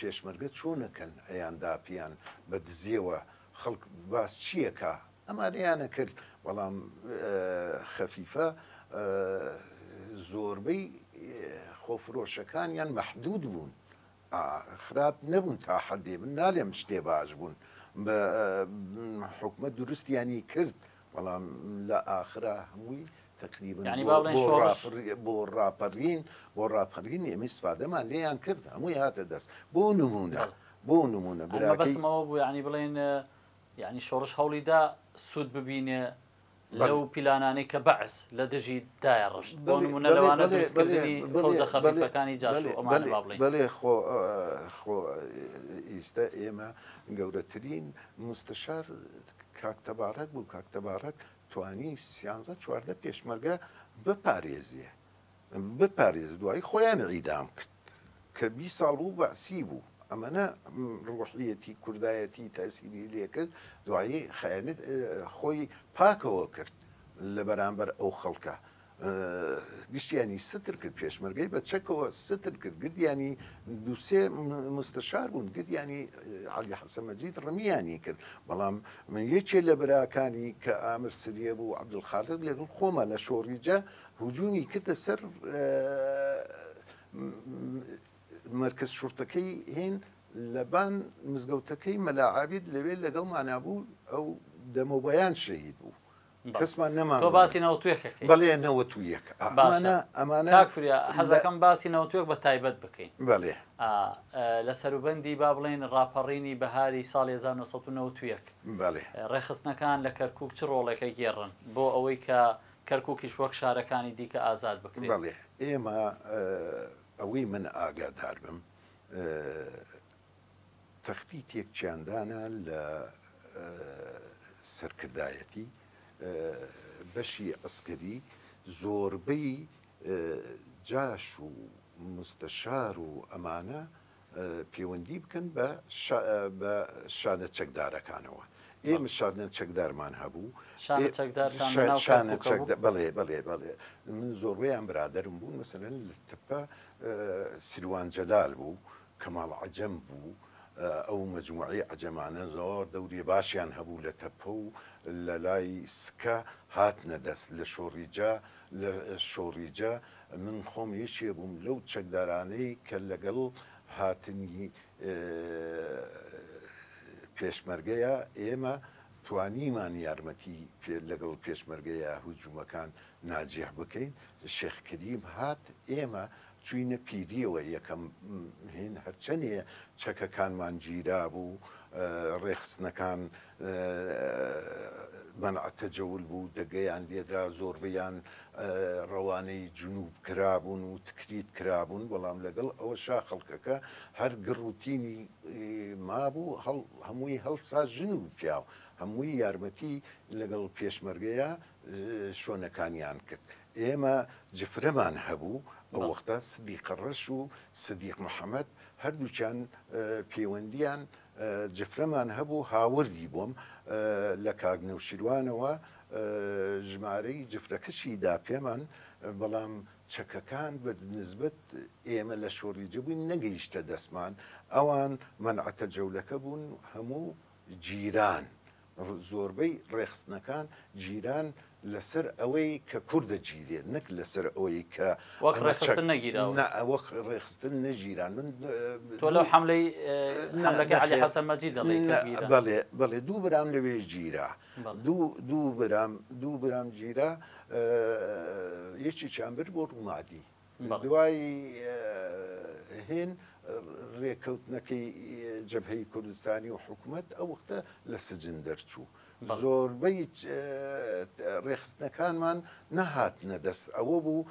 پێشمەرگە چۆنەکەن ئەیان داپیان بە دزیەوە خەڵک باس چیەکا ئەمانەیانە کرد بەڵام خەفیفە زۆربەی خۆفرۆشەکانیان مەحدود بوون خراپ نەبوون تا حەدێ من نالێم شتێ باش بوون بە حکومەت دروستیانی کرد بەڵام لە ئاخرا هەمووی تەقریبەن یانی با بڵێین شۆڕش بۆ ڕاپەڕین بۆ ڕاپەڕین ئێمە ئیسفادەمان لێیان کرد هەمووی هاتە دەست بۆ نمونە بۆ نمونە براکەی مەبەستم ئەوە بوو یانی بڵێین. یانی شۆڕش هەوڵی دا سوود ببینێ لەو پیلانانەی کە بەعس لە دژی دایە ڕشت بۆ نمونە لەوانە دروستکردنی فەوجە خەفیفەکانی جاش و ئەمانە با بڵێین. بەڵێ خۆ خۆ ئیستە ئێمە گەورەترین موستەشار کاک تەبارەک بوو کاک تەبارەک توانی سیانزە 14 پێشمەرگە بپارێزێ بپارێزێ دوایی خۆیان عیدام کرد کە 20 ساڵ بوو بەعسی بوو ئەمەە ڕوحیەتی کوردایەتی تەسیری لێکرد دوایی خەیانەت خۆی پاکەوە کرد لە بەرامبەر ئەو خەڵکە گشتیانی ستر کرد پێشمەرگەی بە چەکەوە ستر کرد گردیانی دووسێ مستەشار بوون گردیانی علی حەسەن مەجید ڕمیانی کرد بەڵام من یەکێ لە براکانی کە ئامر سریە بوو عەبدولخالق لەگەڵ خۆمە لە شۆڕیجە هجومی کردە سەر مەرکەز شورتەکەی هین لەبان مزگەوتەکەی مەلا عابید لەوێ لەگەڵمانا بوو ئەو دەمەو بەیان شەهید بوو کەسمان نەمان تۆ باسی 91 ئەکەی بەڵێ 91 باشە ئەمانە ئەمانە کاک فریا حەزەکەم باسی 91 بە تایبەت بکەین بەڵێ لە سەروبەندی با بڵێین ڕاپەڕینی بەهاری ساڵی 1991 بەڵێ ڕێکخستنەکان لە کەرکووک چ ڕۆڵێک ئەگێڕن بۆ ئەوەی کە کەرکووکیش وەک شارەکانی دیکە ئازاد بکرێت؟ بەڵێ ئێمە ئەوەی من ئاگادار بم تەختیتێکیان دانا لە سەرکردایەتی بەشی عەسکەری زۆربەی جاش و مستەشار و ئەمانە پەیوەندی بکەن بە بە شانە چەکدارەکانەوە. ئێمە شانە چەکدارمان هەبوو. شانە چەکدارتان لە ناو کەرکووکە بوو؟ بەڵێ بەڵێ بەڵێ من زۆربەیان برادەرم بوون مەسەلەن لە تەپە سیروان جەلال بوو، کەماڵ عەجەم بوو، ئەو مەجموعەی عەجەمانە زۆر دەوری باشیان هەبوو لە تەپە و لە لای سکە هاتنە دەست لە شۆڕیجە لە شۆڕیجە من خۆم یەکێ بووم لەو چەکدارانەی کە لەگەڵ هاتنی پێشمەرگەیە ئێمە توانیمان یارمەتی لەگەڵ پێشمەرگەیە هجومەکان ناجیح بکەین شێخ کەریم هات ئێمە چوینە پیریەوە یەکەم هین هەرچەنێ چەکەکانمان گیرابوو ڕێخستنەکان مەنع تەجەول بوو دەگەیان لێدرا زۆربەیان ڕەوانەی جنوب کرابوون و تکریت کرابوون بەڵام لەگەڵ ئەوەشا خەڵکەکە هەر گڕ و تینی مابوو هەمووی هەڵسا ژن و پیاو هەمووی یارمەتی لەگەڵ پێشمەرگەیە شۆنەکانیان کرد ئێمە جفرەمان هەبوو ئەو وەختە سدیقە ڕەش و سدیق محەمەد هەردووکیان پەیوەندیان جفرەمان هەبوو هاوردی بۆم لە کاک نەوشیروانەوە ژمارەی جفرەکەشی دا پێمان بەڵام چەکەکان بە نسبەت ئێمە لە شۆڕیجە بووین نەگەیشتە دەستمان ئەوان مەنعەتە جەولەکە بوون هەموو جیران زۆربەی ڕێکخستنەکان گیران لەسەر ئەوەی کە کوردە گیرێت نەک لەسەر ئەوەی کە وەک ڕێکخستن نەگیراون. نا وەک ڕێکخستن نەگیران من تۆ لەو حەملەی حەملەکەی عەلی حەسەن مەجید دەڵێی کە گیرا. بەڵێ بەڵێ دوو برام لەوێ گیرا دوو دوو برام دوو برام گیرا یەکێکیان برد بۆ ڕومادی دوای هێن رێکەوتنەکەی جەبهەی کوردستانی و حکومەت ئەو وەختە لە سجن دەرچوو. زۆربەی رێکخستنەکانمان نەهاتنە دەست ئەوە بوو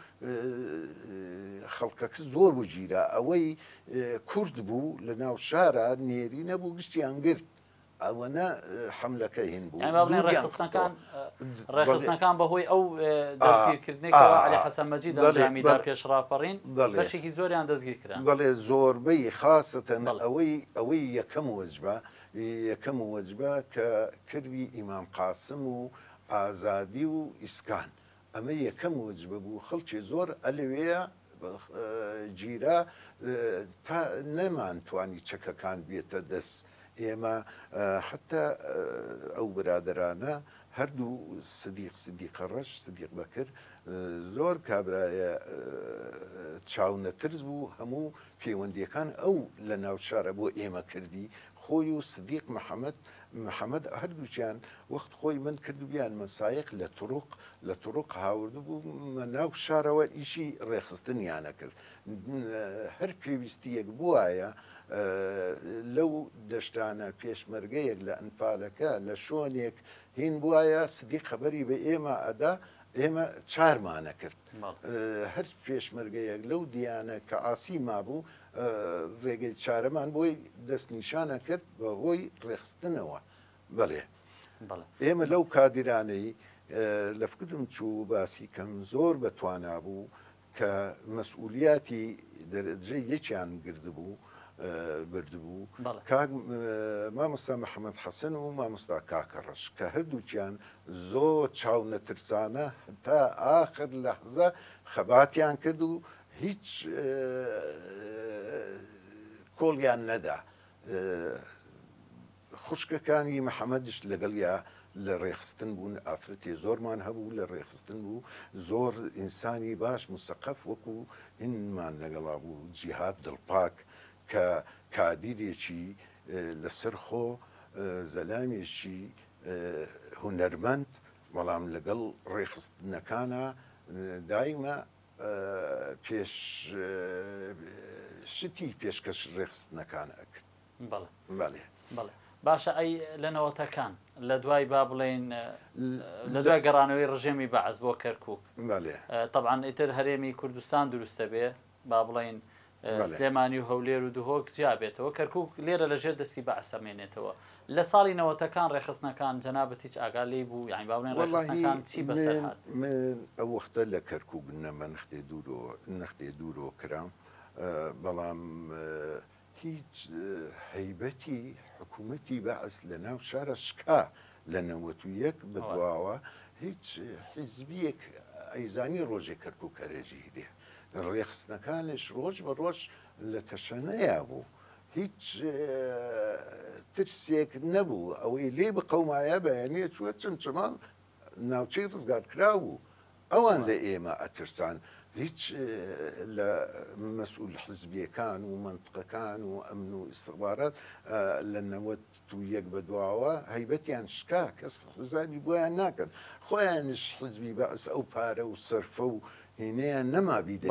خەڵکەکە زۆر بوو گیرا ئەوەی کورد بوو لە ناو شارە نێری نەبوو گشتیان گرت. ئەوەنە حەملەکە هین بوو. یانی با بڵێین ڕێکخستنەکان ڕێکخستنەکان بەهۆی ئەو دەستگیرکردنەی کە عەلی حەسەن مەجید ئەنجامی دا پێش ڕاپەڕین بەشێکی زۆریان دەستگیر کران. بەڵێ زۆربەی خاسەتەن ئەوەی ئەوەی یەکەم وەجبە یەکەم وەجبە کە کردی ئیمام قاسم و ئازادی و ئیسکان ئەمە یەکەم وەجبە بوو خەڵکی زۆر ئەلەوێ گیرا تا نەمانتوانی چەکەکان بێتە دەست ئێمە حتا ئەو برادەرانە هەردوو سدیق سدیقە ڕەش سدیق بەکر زۆر کابرایە چاونەترس بوو هەموو پەیوەندیەکان ئەو لە ناو شارە بۆ ئێمە کردی. خۆی و سدیق محەمەد محەمەد هەردووکیان وەخت خۆی من کردبیانمە سایەق لە تروق لە تروق هاوردبوومە ناو شارەوە ئیشی ڕێکخستنیان ئەکرد هەر پێویستیەک بوایە لەو دەشتانە پێشمەرگەیەک لە ئەنفالەکە لە شۆنێک هین بوایە سدیق خەبەری بە ئێمە ئەدا ئێمە چارمانە کرد هەر پێشمەرگەیەک لەو دیانە کە عاسی مابوو ڕێگەی چارەمان بۆی دەستنیشانە کرد بە هۆی ڕێخستنەوە بەڵێ ئێمە لەو کادیرانەی لە فکرم چوو باسی کەم زۆر بە توانا بوو کە مەسئولیاتی دەرەجەی یەکیان گردبوو بردبوو کاک مامۆستا محەممەد حەسەن و مامۆستا کاکە ڕەش کە هەردووکیان زۆر چاونەترسانە تا ئاخر لەحزە خەباتیان کرد و هیچ کۆڵیان نەدا. خوشکەکانی محەمەدیش لەگەڵیا لە ڕێخستن بوون، ئافرەتێ زۆرمان هەبوو لە ڕێخستن بوو، زۆر ئینسانی باش موسەقەف وەکو هینمان لەگەڵا بوو، جیهاد دڵپاک کە کادیرێکی لەسەر خۆ، زەلامێکی هونەرمەند، بەڵام لەگەڵ ڕێخستنەکانا دایمە پێش شتی پێشکەش ڕێخستنەکان ئەکرد. بەڵێ. بەڵێ. بەڵێ. باشە ئەی لە نەوەتەکان لە دوای با بڵێین لە دوای گەڕانەوەی ڕژێمی بەعس بۆ کەرکووک بەڵێ. تەبعەن ئیتر هەرێمی کوردستان دروستە بێ با بڵێین سلێمانی و هەولێر و دهۆک جیا بێتەوە کەرکووک لێرە لە ژێر دەستی بەعس ئەمێنێتەوە لە ساڵی نەوەتەکان ڕێکخستنەکان جەنابت هیچ ئاگا لێی بوو یانی با بڵێین ڕێکخستنەکان چی بەسەر هات؟ من ئەو وەختە لە کەرکووک نەمە نەختێ دوورۆ نەختێ دوورۆ کرام بەڵام هیچ هەیبەتی حکوومەتی بەعس لە ناو شارە شکا لە 91 بە دواوە هیچ حیزبیەک ئەیزانی ڕۆژێ کەرکووک ئەرێژیرێ ڕێخستنەکانش ڕۆژ بە ڕۆژ لە تەشەنەیا بوو هیچ ترسێک نەبوو ئەوەی لێی بقەومایە بەیانیە چووە چەمچەماڵ ناوچەی ڕزگارکراو بوو ئەوان لە ئێمە ئەترسان هیچ لە مەسئول حزبیەکان و مەنتقەکان و ئەمن و ئیستخبارات لە 91 بەدواوە هەیبەتیان شکا کەس حزابی بۆیان ناکەن خۆیانش حزبی بەعس ئەو پارە و سەرفە و هینەیان نەما بیدەن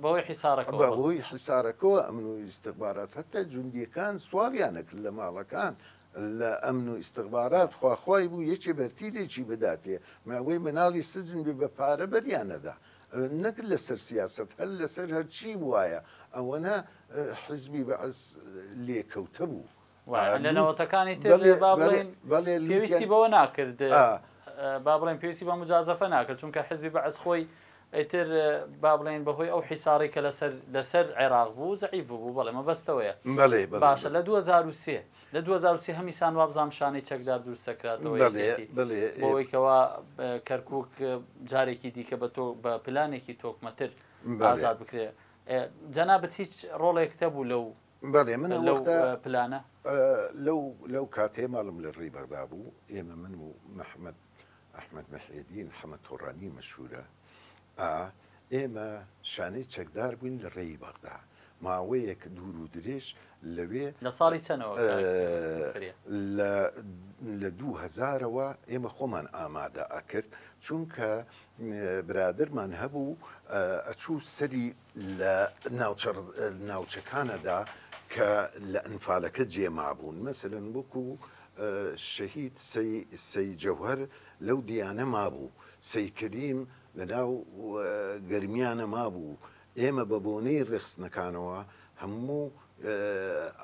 بەهۆی حیسارەکەوە بەهۆی حیسارەکەوە ئەمن و ئیستخبارات هەتا جوندیەکان سواڵیان ئەکرد لە ماڵەکان لە ئەمن و ئیستخبارات خوا خوای بوو یەکێ بەرتیلێکی بداتێ ماوەی مناڵی سجن بێ بە پارە بەریان ئەدا نەک لەسەر سیاسەت هەر لەسەر هەرچی بوایە ئەوەنە حزبی بەعس لێکەوتە بوو. وایە لە نەوەتەکانی تر با بڵێین پێویستی بەوە ناکرد با بڵێن پێویستی بە مجازەفە ناکرد چونکە حزبی بەعس خۆی ئیتر با بڵێن بەهۆی ئەو حیساڕی کە لەسەر لەسەر عێراق بوو زەعیف بوو بەڵێ مەبەستەوەیە باشە لە 2003 لە 2003 هەمیسان وابزانام شانەی چەکدار دروستەکراتەوە بۆەوەی کەوا کەرکک جارێکی دیکە بە تۆ بە پلانێکی تۆکمەتر ئازاد بکرێ جەنابەت هیچ ڕۆڵێک تەبوو لەو بەڵێ من ئەو لەو وەختە پلانە؟ لەو لەو کاتەی ماڵم لە ڕێی بەغدا بوو ئێمە من و مەحمەد ئەحمەد مەحێدین حەمە تۆڕانی مەشهوورە ئا ئێمە شانەی چەکدار بووین لە ڕێی بەغدا ماوەیەک دوور و درێژ لەوێ لە ساڵی چەنەوە کاک فریا؟ لە لە دوو هەزارەوە ئێمە خۆمان ئامادە ئەکرد چونکە برادەرمان هەبوو ئەچوو سەری لە ناوچە ناوچەکانەدا کە لە ئەنفالەکە جێ مابوون مەسەلەن وەکو شەهید سەی سەی جەوهەر لەو دیانە مابوو سەی کەریم لە ناو گەرمیانە مابوو ئێمە بە بۆنەی ڕێخستنەکانەوە هەموو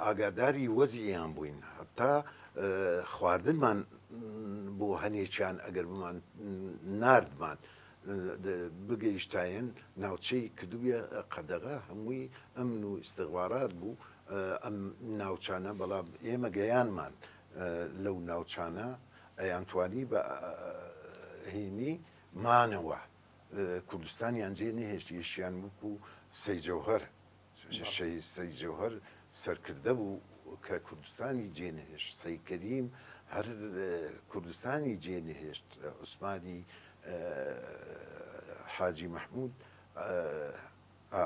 ئاگاداری وەزعیان بووین هەتا خواردنمان بۆ هەنێکیان ئەگەر بمان ناردمان بگەیشتایەن ناوچەی کردبوویە قەدەغە هەمووی ئەمن و ئیستغبارات بوو ئەم ناوچانە بەڵام ئێمە گەیانمان لەو ناوچانە ئەیانتوانی بە هینی مانەوە کوردستانیان جێ نەهێشت یشیان وەکو سەی جەوهەر شەهید سەی جەوهەر سەرکردە بوو کە کوردستانی جێ نەهێشت، سەی کەریم هەر کوردستانی جێ نەهێشت، عوسمانی حاجی مەحموود ئا.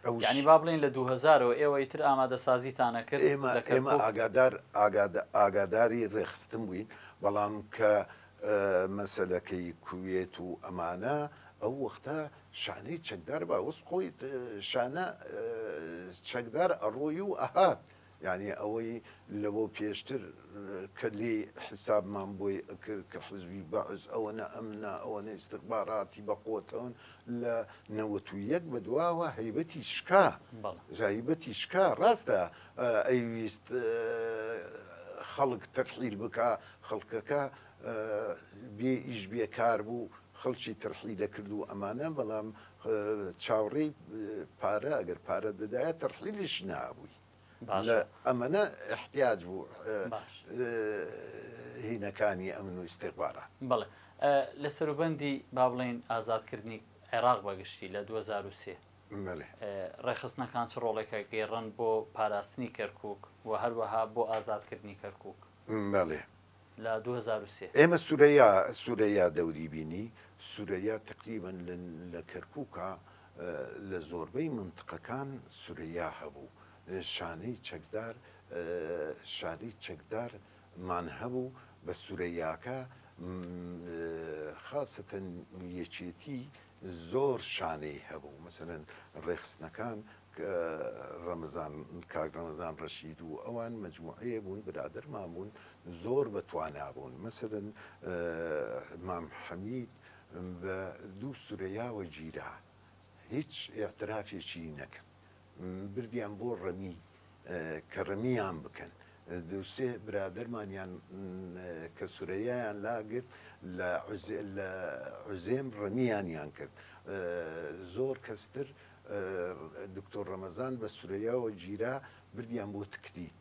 ئەو یانی با بڵێین لە 2000ەوە ئێوە ئیتر ئامادەسازیتان ئەکرد ئێمە لە ئێمە کەرکووک؟ ئاگادار ئاگاد ئاگاداری ڕێکخستن بووین بەڵام کە مەسەلەکەی کوێت و ئەمانە ئەو وەختە شانەی چەکدار با وەس خۆی شانە چەکدار ئەڕۆی و ئەهات یانی ئەوەی لەوە پێشتر کە لێی حیسابمان بۆی ئەکرد کە حزبی بەعس ئەوەنە ئەمنە ئەوەنە ئیستخباراتی بە قوەتەوەن لە 91 بەدواوە هەیبەتی شکا هەیبەتی شکا ڕاستە ئەیویست خەڵک تەرحیل بکا خەڵکەکە بێ ئیش بێ کار بوو خەڵکی تەرحیلە کرد و ئەمانە بەڵام چاوەڕێی پارە ئەگەر پارە دەدایە تەرحیلیش نابووی باشە ئەمەنە احتیاج بوو باش هینەکانی ئەمن و ئیستیخبارات. بەڵێ لە سەروبەندی با بڵێین ئازادکردنی عێراق بە گشتی لە 2003 بەڵێ. ڕێکخستنەکان چ ڕۆڵێک ئەگێڕن بۆ پاراستنی کەرکووک و هەروەها بۆ ئازادکردنی کەرکووک؟ بەڵێ. لە 2003. ئێمە سورەیا سورەیا دەوری بینی، سورەیا تەقریبەن لە لە کەرکووکا لە زۆربەی مەنتقەکان سورەیا هەبوو، شانەی چەکدار شانەی چەکدار مان هەبوو بە سورەیاکە خاسەتەن یەکێتی زۆر شانەی هەبوو مەسەلەن ڕێکخستنەکان ڕەمەزان کاک ڕەمەزان ڕەشید و ئەوان مەجموعەیە بوون برادەرمان بوون زۆر بە توانا بوون مەسەلەن مام حەمید بە دوو سورەیاوە گیرا هیچ ئیعترافێکی نەکرد بردیان بۆ ڕەمی کە ڕەمیان بکەن دوو سێ برادەرمانیان کە سورەیایان لاگرت لە لە عوزێم ڕەمیانیان کرد زۆر کەستر دکتۆر ڕەمەزان بە سورەیاوە گیرا بردیان بۆ تکریت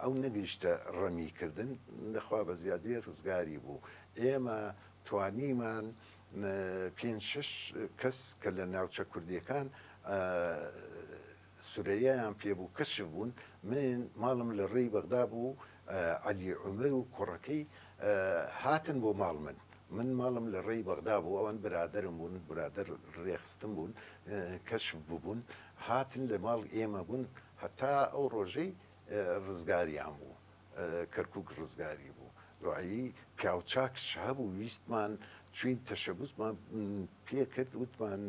ئەو نەگەیشتە ڕەمی کردن لەخوا بەزیاد بێ ڕزگاری بوو ئێمە توانیمان پێنج شەش کەس کە لە ناوچە کوردیەکان سورەیایان پێ بوو کەشف بوون من ماڵم لە ڕێی بەغدا بوو عەلی عومەر و کوڕەکەی هاتن بۆ ماڵ من من ماڵم لە ڕێی بەغدا بوو ئەوان برادەرم بوون برادەر ڕێخستن بوون کەشف ببوون هاتن لە ماڵ ئێمە بوون هەتا ئەو ڕۆژەی ڕزگاریان بوو کەرکوک ڕزگاری بوو دوایی پیاوچاکش هەبوو ویستمان چوین تەشەبوسمان پێ کرد وتمان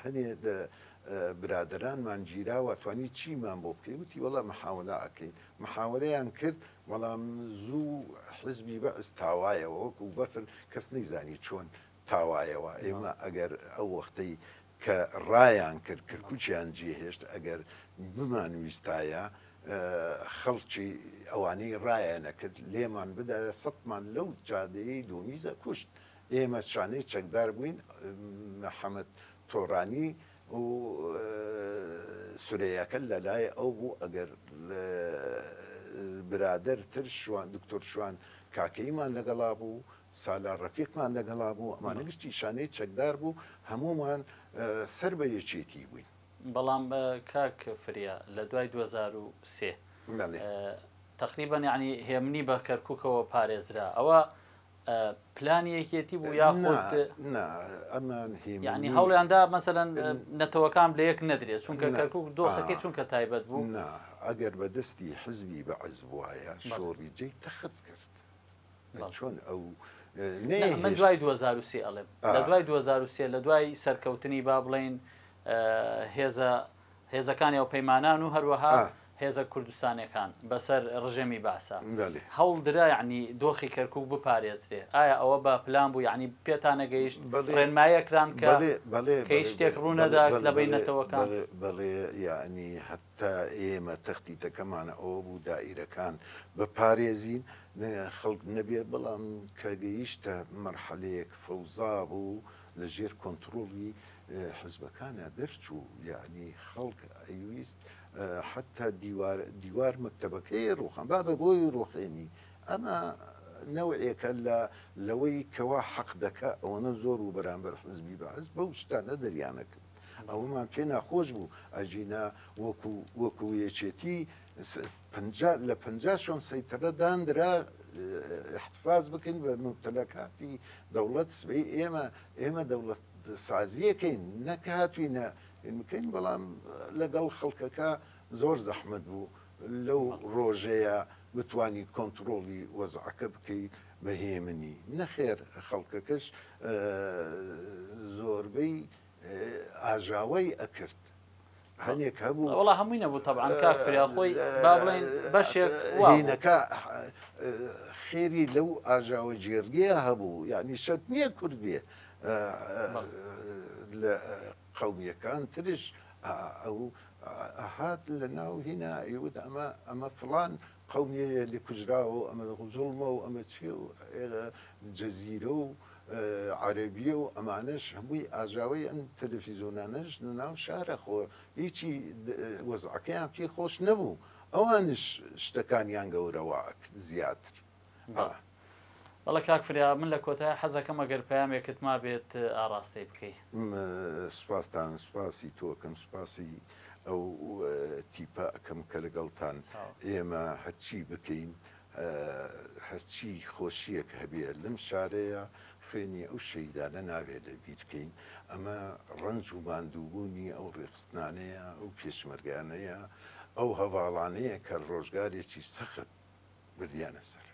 هەنێ لە برادەرانمان گیراوە توانی چیمان بۆ بکەی وتی وەڵا محاولە ئەکەین محاولەیان کرد بەڵام زوو حزبی بەعس تاوایەوە وەکو بەفر کەس نەیزانی چۆن تاوایەوە ئێمە ئەگەر ئەو وەختەی کە ڕایان کرد کەرکوکیان جێهێشت ئەگەر بمانویستایە خەڵکی ئەوانەی ڕایانەکرد لێمان بدایە سەدمان لەو جادەیەی دۆمیزە کوشت ئێمە شانەی چەکدار بووین محەمەد تۆرانی و سورەیاکە لەلای ئەو بوو ئەگەر برادەر تر شوان دکتۆر شوان کاکەییمان لەگەڵا بوو سالار ڕەفیقمان لەگەڵا بوو ئەمانە گشتی شانەی چەکدار بوو هەموومان سەر بە یەکێتی بووین. بەڵام کاک فریا لە دوای 2003 تەقریبەن یەعنی هێمنی بە کەرکوکەوە پارێزرا ئەوە پلانی یەکێتی بوو یاخود نا ئەمان هێمنی یعنی هەوڵیان دا مەسەلەن نەتەوەکان لە یەک نەدرێت چونکە کەرکوک دۆخەکەی چونکە تایبەت بوو. نا ئەگەر بە دەستی حزبی بەعس بوایە شۆڕیجەی تەخت کرد. چۆن ئەو من دوای 2003 ئەڵێم لە دوای 2003 لە دوای سەرکەوتنی با بڵین هێزە هێزەکانی ئەو پەیمانان و هەروەها هێزە کوردستانەکان بەسەر ڕژێمی باسە هەوڵ درا یعنی دۆخی کەرکک بپارێزرێ ئایا ئەوە بە پلان بوو یعنی پێتانەگەیشت ڕێنمایە کران کە کە شتێک ڕوونەدا لە بینەتەوەکان بەڵێ یعنی تا ئێمە تەختیتەکەمان ئەوە بوو دائیرەکان بپارێزین خەڵک نەبێت، بەڵام کە گەیشتە مەرحەلەیەک فەوزا بوو لە ژێر کۆنتڕۆڵی حزبەکانا دەرچوو، یەعنی خەڵک ئەیویست حەتا دیوار دیوار مەکتەبەکەی ڕووخان بابە بۆی ڕووخێنی ئەمە نەوعێکە لە لەوەی کەوا حەق دەکا ئەوەنە زۆر و بەرامبەر حزبی بەعس بەو شتانە دەریانەکرد. ئەوەمان پێ ناخۆش بوو ئەگینا وەکو وەکو یەکێتی پەنجا لە پەنجا شۆن سەیتەرە داندرا احتفاظ بکەین بە ممتلکاتی دەوڵەت سبەی ئێمە ئێمە دەوڵەت سازیەکەین نەک هاتوینە هین بکەین بەڵام لەگەڵ خەڵکەکە زۆر زەحمەت بوو لەو ڕۆژەیە بتانی کۆنتڕۆڵی وەزعەکە بکەی بە هێمنی نەخێر خەڵکەکەش زۆربەی ئاژاوەی ئەکرد هەنێک هەبوو وەڵا هەمووی نەبوو تەبعەن کاک فریا خۆی با بڵێین بەشێک وا بوو. هینەکە خێری لەو ئاژاوەگێڕییە هەبوو یانی شەرت نییە کورد بێ لە قەومییەکان ترش ئەو ئەهات لە ناو هینا ئەیوت ئەمە ئەمە فڵان قەومیەیە لێ کوژراوە و ئەمە زوڵمە و ئەمە چیە و جەزیرە و عەرەبیە و ئەمانەش هەمووی ئاژاوەی ئەم تەلەفیزۆنانەش لەناو شارە خۆ هیچی وەزعەکەیان پێ خۆش نەبوو ئەوانش شتەکانیان گەورەوە ئەکرد زیاتر. بەڵێ کاک فریا من لە کۆتای حەزەکەم ئەگەر پەیامێکت مابێت ئاڕاستەی بکەی. سوپاستان سوپاسی تۆ ئەکەم سوپاسی ئەو تیپە ئەکەم کە لەگەڵتان ئێمە هەرچی بکەین هەرچی خۆشیەک هەبێ لەم شارەیە خوێنی ئەو شەیدانە نابێ لە بیر کەین ئەمە ڕەنج و ماندووبوونی ئەو ڕێخستنانەیە ئەو پێشمەرگانەیە ئەو هەڤاڵانەیە کە ڕۆژگارێکی سەخت بردیانە سەر.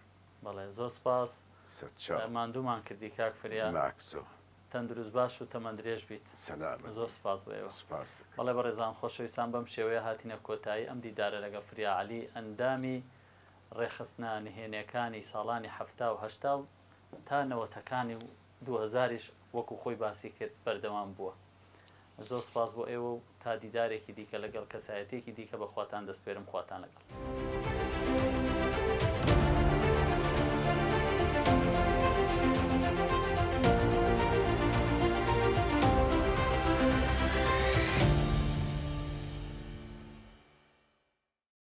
بەڵێ زۆر سپاس سەرچاو. ماندوومان کردی کاک فریا. ماکسۆ. تەندروست باش و تەمەن درێژ بیت. سەلامەت زۆر سپاس بۆ ئێوە. سپاس دەکەم. بەڵێ بەڕێزان خۆشەویستان بەم شێوەیە هاتینە کۆتایی ئەم دیدارە لەگەڵ فریا عەلی ئەندامی ڕێکخستنە نهێنیەکانی ساڵانی 70 و 80 و تا نەوەتەکانی و دووهەزاریش وەکو خۆی باسی کرد بەردەوام بووە. زۆر سپاس بۆ ئێوە و تا دیدارێکی دیکە لەگەڵ کەسایەتیەکی دیکە بە خواتان دەسپێرم خواتان لەگەڵ.